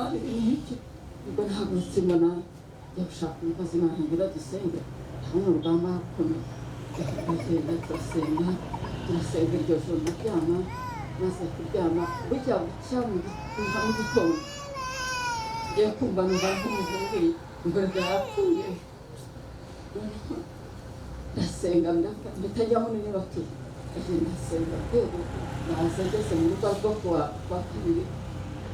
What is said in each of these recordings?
Mana, ibi ni iki? Ubwo nahagurutse mbona njya gushaka umukozi Imana ngira dusenge, ndabona urugamba rukomeye. Ndagenda turasenga, turasenga iryo joro ndaryama. Maze kuryama burya bucya mu gitondo ngiye kumva numva nk'umuntu umbwiye ngo yapfuye. Ndasenga mpita njya muri nyubako, ndagenda ndasenga rwego naza ngeze mu rugo rwo kuwa kabiri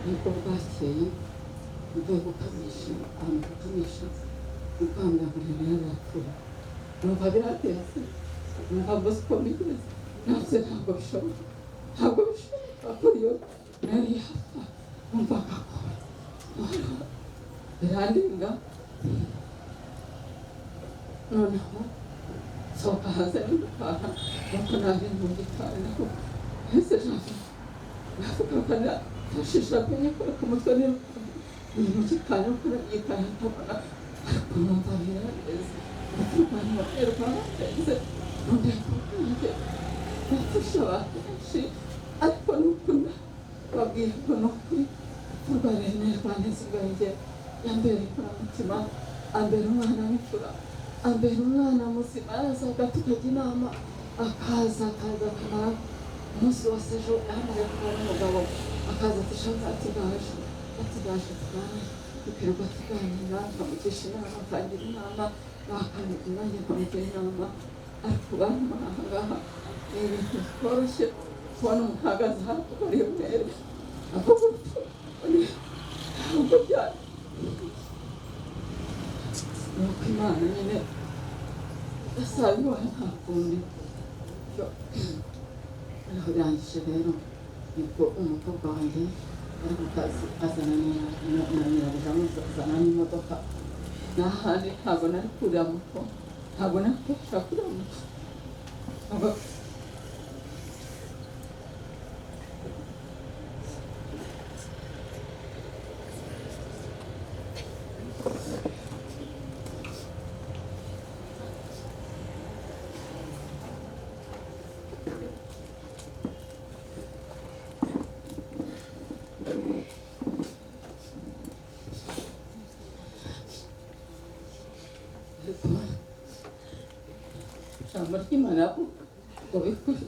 nibwo bwakeye mvuye gukamisha, ahantu gukamisha rwanda rero yapfuye. Numva biratetse, numva mbuze uko mbigenza, nabyo ntabwo bishoboka, ntabwo bishoboka ko iyo nari yapfa. Numva agakora birandinga. Noneho nsohoka hanze nirukanka, nuko naje mu gikari naho ese javi navuga ko nafashe nyikora ku mutwe nirukanka ni mu gikari, nuko nagikari ntabona, ariko numva biraneze. Urupfu rwa rwarandenze, rundeka ubwenge, rwafashe abantu benshi, ariko ni ukuri babwira ko ni ukuri urupfu rwa Rene rwaneze ubwenge. Yambera inkoramutima, ambera umwana w'imfura, ambera umwana muzima. Yazaga tukajya inama, akaza akaza akamara umunsi wose. Ejo yamaze kuba n'umugabo akaza ati shaka, ati ndaje, ati ndaje tubane, tukirirwa tuganira, nkamugisha inama, akangira inama, nanjye nkamugira inama. Ariko bantu muri aha ngaha ni ibintu bitoroshye kubona umuntu ahagaze hano kuri iyo ntebe avuga urupfu ntabwo byari ni uko Imana nyine yasaga iwawe nta kundi. Aho birangije rero nibwo umukobwa wanjye ari ku kazi azana na nyirabuja, amuzana n'imodoka n'ahandi. Ntabwo nari kurira moto, ntabwo nari kubasha kurira moto. Ariko ijambo ry'Imana ngo bikuri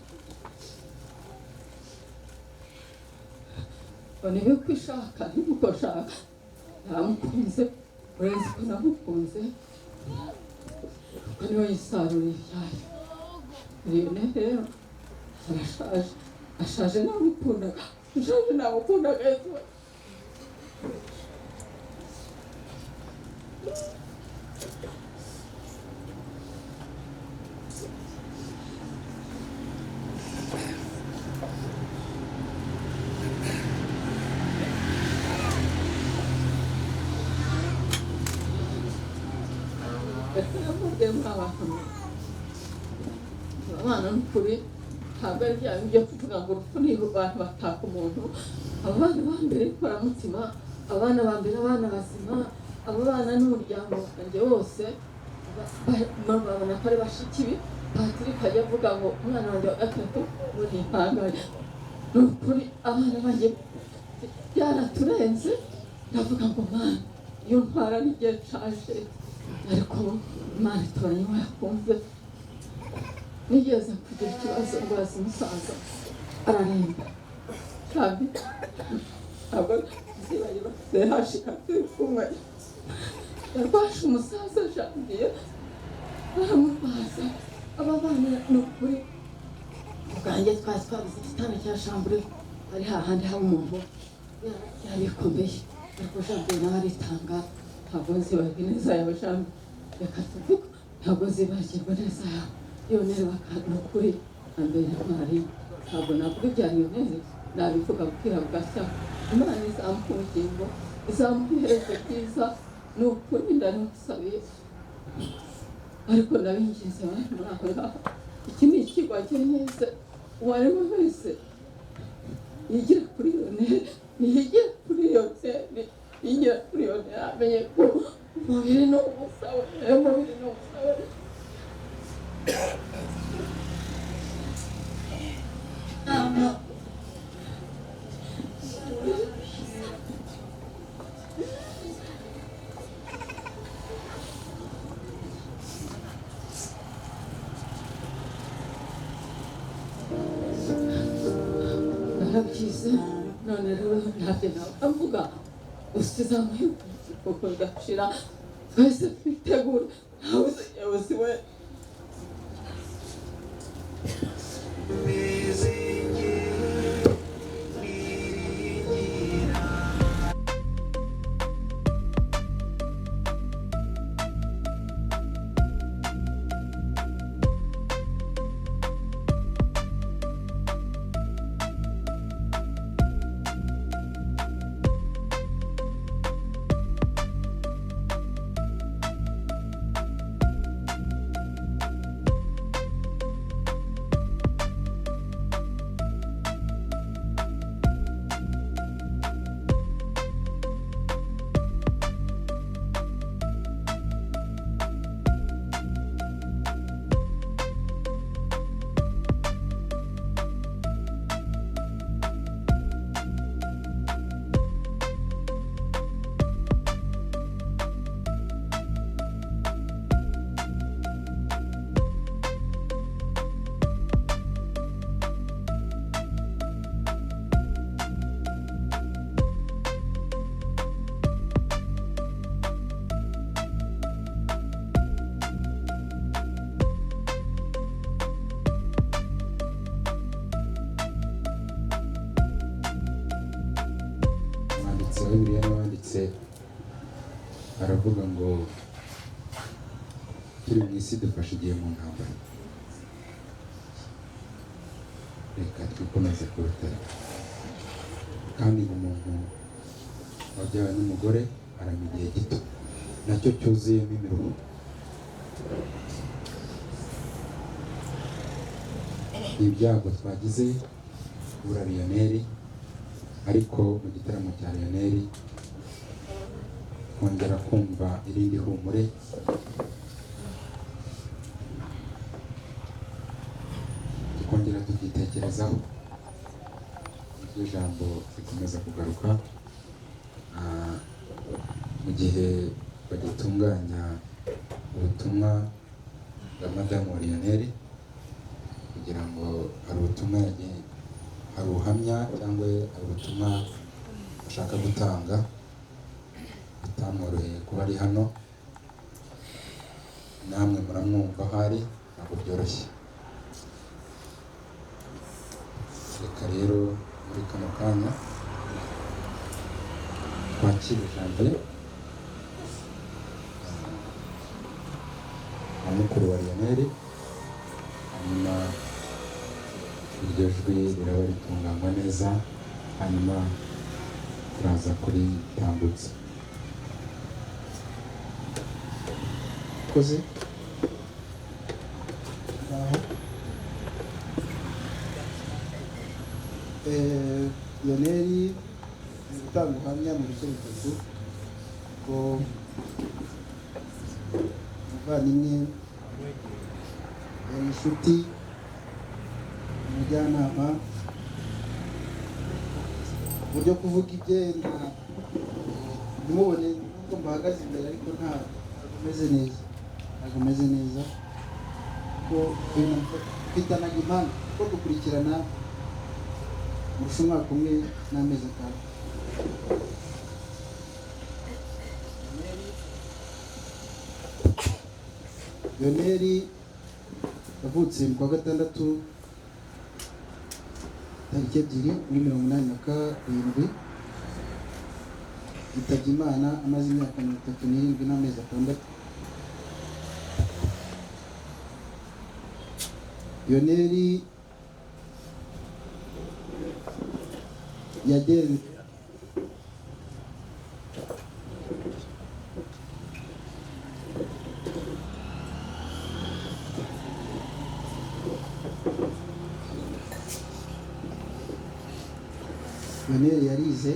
ngo nibikwishaka ntimukoshaka. Naramukunze urenze uko namukunze, kuko niwe yisaruriye ibyayo. Rene rero arashaje, ashaje namukundaga, ashaje namukundaga. Abana n'ukuri ntabwo ari bya bindi byo kuvuga ngo urupfu ni abantu bataka umuntu. Abo bana ba mbere inkoramutima, abana ba mbere, abana bazima, abo bana n'umuryango wanjye wose babona ko ari bashiki be. Patrick ajya avuga ngo umwana wanjye wa gatatu ngo ni impangare. Ni ukuri abana banjye byaraturenze. Ndavuga ngo Mana iyo ntwara n'igihe nshaje, ariko Imana itoranya uwo yakunze. Nigeze kugira ikibazo ndwaza umusaza araremba kandi ntabwo nzibagirwa sehashika turi kumwe. Yarwaje umusaza Janvier baramurwaza. Aba bana ni ukuri ubwanjye twari twabuze igitanda cya shambure, ari hahandi haba umuntu yarikomeye, ariko Janvier nawe aritanga. Ntabwo nzibagirwa neza yawe Janvier, reka tuvuge ntabwo nzibagirwa neza yawe Lionel. Ni ukuri ambere intwari, ntabwo navuga ibya Lionel, nabivuga bukira bugacya. Imana izamuha ubugingo, izamuha iherezo ryiza. Ni ukuri ndabimusabiye, ariko ndabinginze bari muri aho ngaho, iki ni ikigo neza, uwo ari we wese yigira kuri Lionel, niyigire kuri Lionel, yigira kuri Lionel amenye ko umubiri ni ubusa we, umubiri ni ubusa we. Yarakize. None rero ntabyo navuga, usizamuye kuko bidashira. Twese twitegura, ntawe uzi we. Bibiliya n'abanditse aravuga ngo turi mu isi dufashe igihe mu ntambara, reka twikomeze ku rutare. Kandi umuntu wabyawe n'umugore arama igihe gito, nacyo cyuzuyemo imiruho. Ibyago twagize kubura Lionel, ariko mu gitaramo cya Lionel kongera kumva irindi humure, tukongera tukitekerezaho. Iryo jambo rikomeza kugaruka mu gihe bagitunganya ubutumwa bwa Madamu Lionel, kugira ngo hari ubutumwa yagiye, hari ubuhamya cyangwa hari ubutumwa ashaka gutanga bitamworoheye kuba ari hano. Namwe muramwumva ahari, ntabwo byoroshye. Reka rero muri kano kanya twakire Janvier na mukuru wa Lionel, hanyuma iryo jwi riraba ritunganywa neza, hanyuma turaza kuritambutsa. Koze aho Lionel ari gutanga ubuhamya mu bice bitatu, ko umuvandimwe yari inshuti, umujyanama, uburyo kuvuga ibye ntimubone nubwo mbahagaze imbere, ariko ntabwo meze neza, ntabwo meze neza ko twitanaga impanga, kuko dukurikirana murusha umwaka umwe n'amezi 5. Lionel yavutse mu kwa gatandatu tariki 2 muri 87, yitabye Imana amaze imyaka 37 n'amezi 6. Lionel yagenze Lionel yarize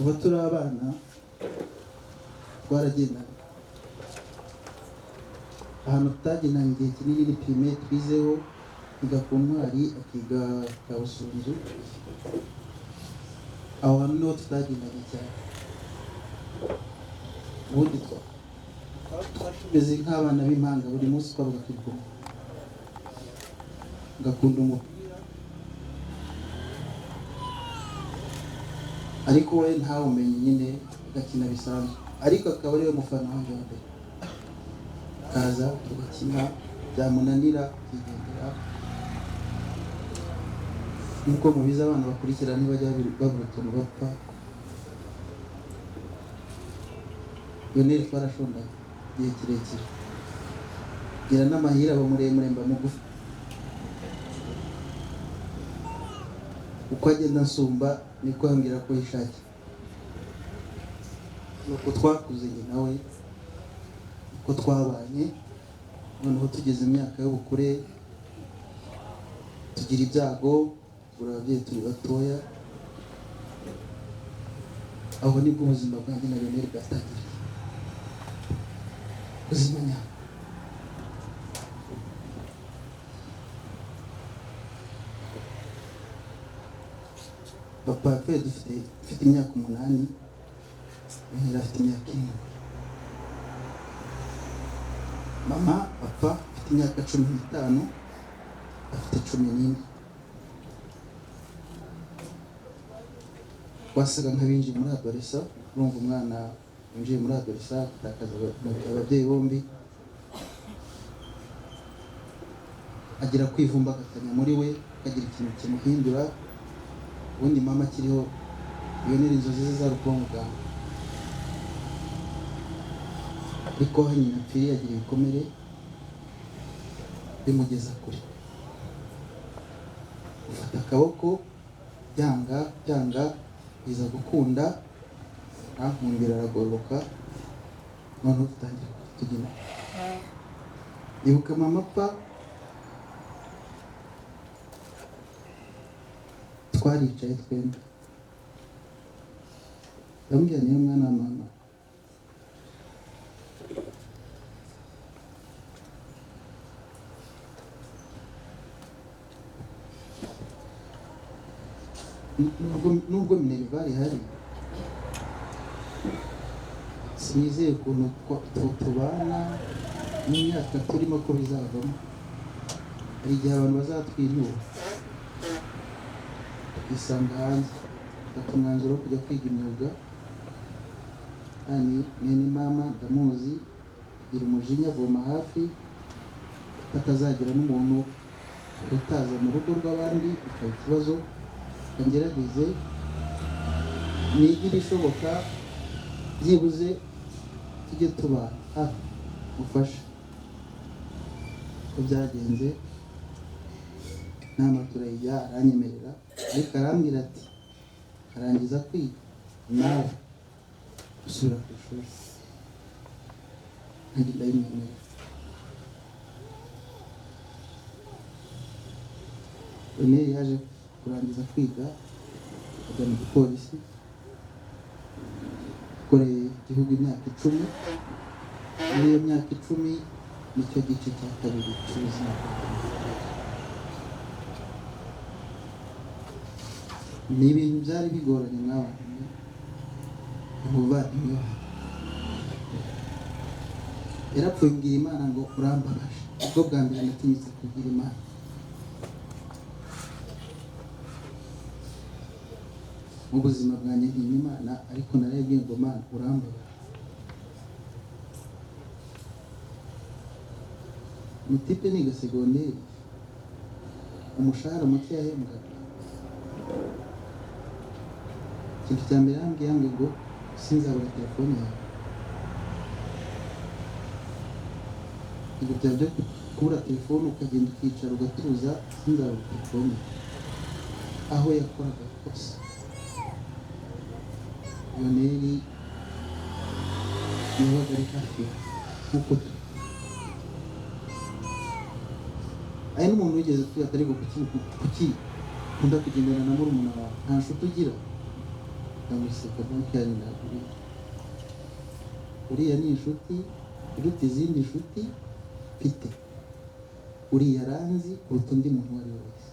Kuva turi abana twaragendana, ahantu tutagendanye igihe kinini ni primaire twizeho, yiga ku Ntwari akiga Kabusunzu, aho hantu niho tutagendanye cyane. Ubundi twari tumeze nk'abana b'impanga, buri munsi twabaga turi kumwe. Ngakunda umupira ariko we ntawumenye nyine, agakina bisanzwe, ariko akaba ariwe mufana wanjye wa mbere. Akaza tugakina, byamunanira akigendera. Nk'uko mubizi abana bakurikira ntibajya babura utuntu bapfa. Lionel twarashondanye igihe kirekire, gira n'amahira aba muremure mba mugufi, uko agenda ansumba niko ambwira ko yishakiye. Nuko twakuze njye nawe, uko twabanye, noneho tugeze imyaka y'ubukure tugira ibyago, tubura ababyeyi turi batoya. Aho nibwo ubuzima bwanjye na Lionel bwatangiriye, ubuzima nyabwo. Papa yapfuye dufite imyaka 8, Lionel afite imyaka 7. Mama apfa afite imyaka 15, afite 14. Twasaga nk'abinjiye muri adolescence, urumva umwana winjiye muri adolescence atakaza ababyeyi bombi, agira kwivumbagatanya muri we, akagira ikintu kimuhindura. Ubundi mama akiriho, Lionel inzozi ze zari ukuba muganga, ariko aho nyina apfiriye agira ibikomere bimugeza kure. Ufata akaboko byanga byanga, biza gukunda, arankundira aragororoka, noneho dutangira tugenda. Ibuka mama apfa, twaricaye twembi, ndamubwira niyo mwana wa mama, nubwo minerval ihari, sinizeye ukuntu tubana n'imyaka turimo ko bizavamo. Hari igihe abantu bazatwinuba tukisanga hanze, mfata umwanzuro wo kujya kwiga imyuga. Kandi mwene mama ndamuzi, agira umujinya, avoma hafi, atazagira n'umuntu utaza mu rugo rw'abandi bikaba ikibazo. Ngerageze nigire ishoboka, byibuze tujye tubana hafi, mufashe. Uko byagenze inama turayijya, aranyemerera, ariko arambwira ati arangiza kwiga nawe usubira ku ishuri. Nanjye ndabimwemerera. Lionel yaje kurangiza kwiga ajya mu gipolisi, akoreye igihugu imyaka 10. Muri iyo myaka 10 nicyo gice cya kabiri cy'ubuzima bwanjye. Ni ibintu byari bigoranye mw'abantu, umuvandimwe wanjye yarapfuye, mbwira Imana ngo urambabaje. Ubwo bwa mbere natinyutse kubwira Imana. Mu buzima bwanjye ntinya Imana, ariko narebye ngo Mana urambabaje. Mutipe niga segonderi, umushahara muke yahembwaga, ikintu cya mbere yambwiye ngo sinzabura telefone yawe. Ibyo byaba byo kubura telefone ukagenda ukicara ugatuza, sinzabura telefone yawe. Aho yakoraga hose Lionel yabaga ari hafi nk'uko ari n'umuntu wigeze kwihata, ariko kuki ukunda kugendana na murumuna wawe, nta nshuti ugira? Ndamuseka ntukari naguriye uriya ni inshuti iruta izindi nshuti mfite, uriya aranzi kuruta undi muntu uwo ari we wese,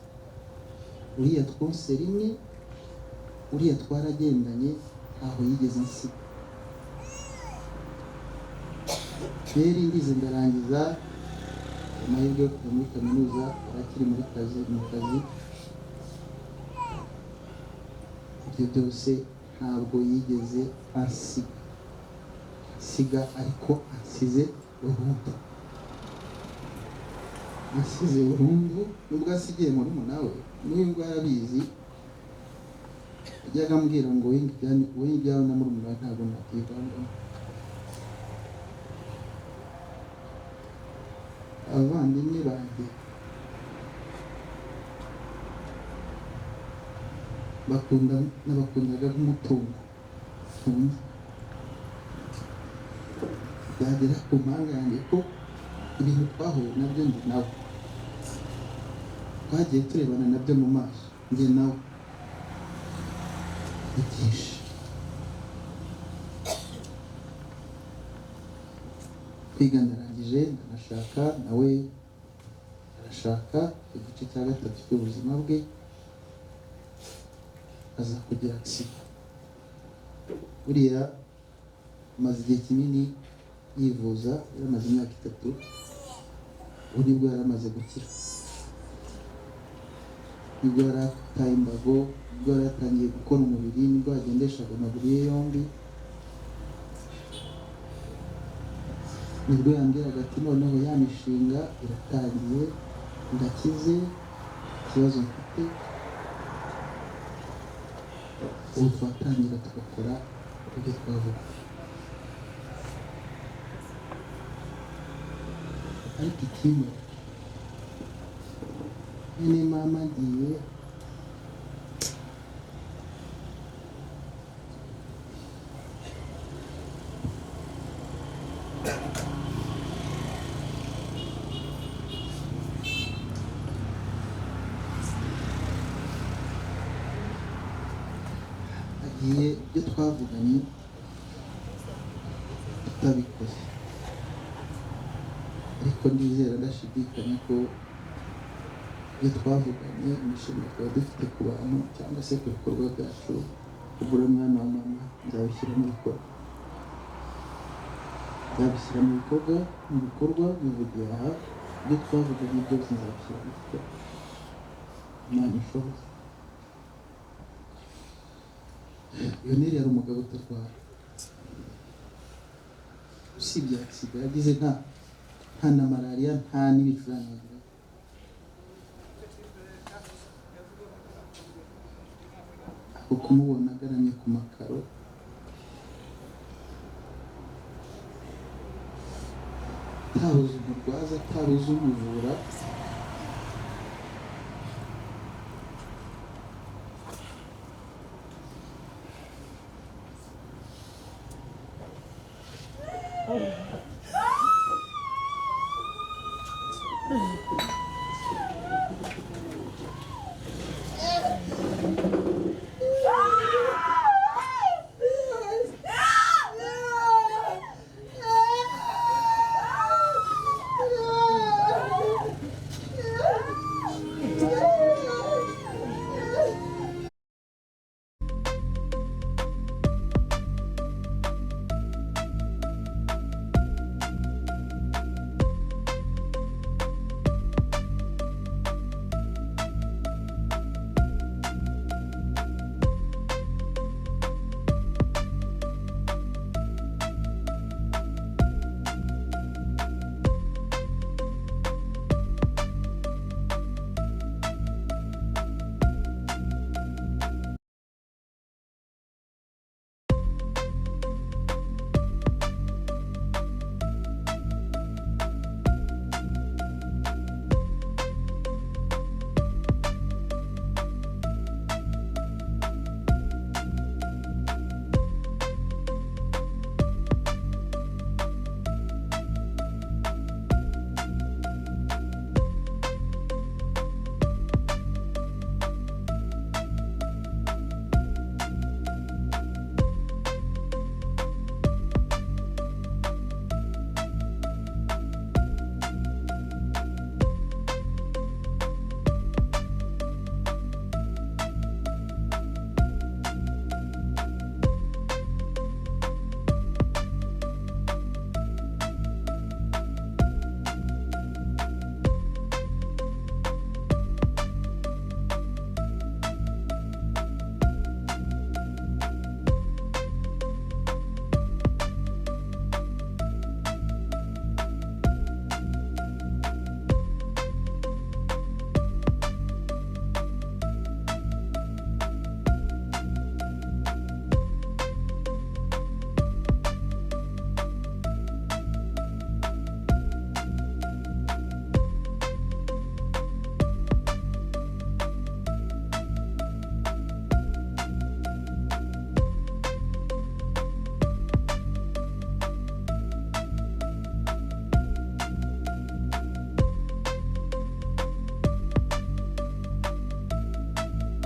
uriya twonse rimwe, uriya twaragendanye ntaho yigeze ansiga. Rero ndize ndarangiza, amahirwe yo kujya muri kaminuza arakiri muri kazi mu kazi, ibyo byose ntabwo yigeze ansiga siga, ariko ansize burundu, ansize burundu. Nubwo asigiye murumuna we n'uyu nguyu arabizi, yajyaga ambwira ngo wowe ibyawe na murumuna we ntabwo nabyivangamo. Abavandimwe banjye bakunda n'abakundaga nk'umutungo ntunze, byagera ku mpanga yanjye ko ibintu twahuye nabyo njye nawe twagiye turebana nabyo mu maso, njye nawe ni byinshi. Kwiga ndarangije ndanashaka, nawe arashaka, igice cya gatatu cy'ubuzima bwe aza kugira agisida. Buriya amaze igihe kinini yivuza, yaramaze imyaka 3, ubu nibwo yaramaze gukira, nibwo yarataye imbago, nibwo yaratangiye gukora umubiri, nibwo yagendeshaga amaguru ye yombi, nibwo yambwiraga ati noneho ya mishinga iratangiye, ndakize ikibazo mfite, ubu twatangira tugakora ibyo twavuga. Ariko ikindi mwene mama agiye ibyo twavuganye tutabikoze, ariko ndizera ndashidikanya ko ibyo twavuganye imishinga twaba dufite ku bantu cyangwa se ku bikorwa byacu, kugura mwana wa mama nzabishyira mu bikorwa, nzabishyira mu bikorwa, mu bikorwa bivugiye aha, ibyo twavuganye byose nzabishyira mu bikorwa, Imana ishoboye. Lionel yari umugabo utarwara, usibye agisida yagize nta na malariya nta n'ibicurane yagira. Ako kumubona agaramye ku makaro ataruzi umurwaza, ataruzi umuvura,